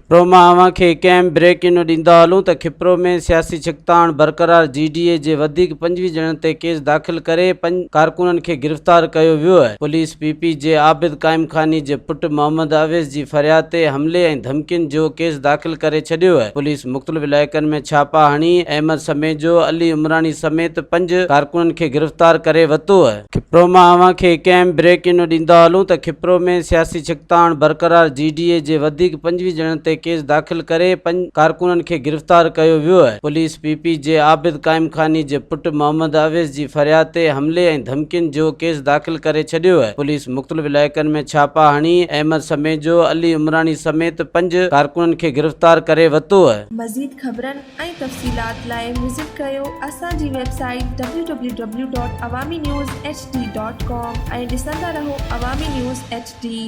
کپرو مان اوهان کي هڪ اهم بريڪنگ ڏيندا هلون ته کپرو ۾ سياسي ڇڪتاڻ برقرار جي ڊي اي جي وڌيڪ 25 ڄڻن تي ڪيس داخل ڪري پنج ڪارڪنن کي گرفتار ڪيو ويو آهي پوليس پي پي جي عابد قائمخاني جي پٽ محمد اويس جي فرياد تي حملي ۽ ڌمڪين جو ڪيس داخل ڪري ڇڏيو آهي پوليس مختلف علائقن ۾ ڇاپا هڻي احمد سميجو، علي عمراڻي سميت پنج ڪارڪنن کي گرفتار ڪري ورتو آهي. کپرو مان اوهان کي هڪ اهم بريڪنگ ڏيندا هلون ته کپرو ۾ سياسي ڇڪتاڻ برقرار جي ڊي اي جي وڌيڪ 25 ڄڻن تي ڪيس داخل ڪري پنج ڪارڪنن کي گرفتار ڪيو ويو آهي پوليس پي پي جي عابد قائمخاني جي پٽ محمد اويس جي فرياد تي حملي ۽ ڌمڪين جو ڪيس داخل ڪري ڇڏيو آهي پوليس مختلف علائقن ۾ ڇاپا هڻي احمد سميجو، علي عمراڻي سميت پنج ڪارڪنن کي گرفتار ڪري ورتو آهي. مزيد خبرن ۽ تفصيلات لاء وزٽ ڪريو اسان جي website W W W dot Awami news H D dot com ۽ ڏسندا رهو عوامي نيوز ايڇ ڊي.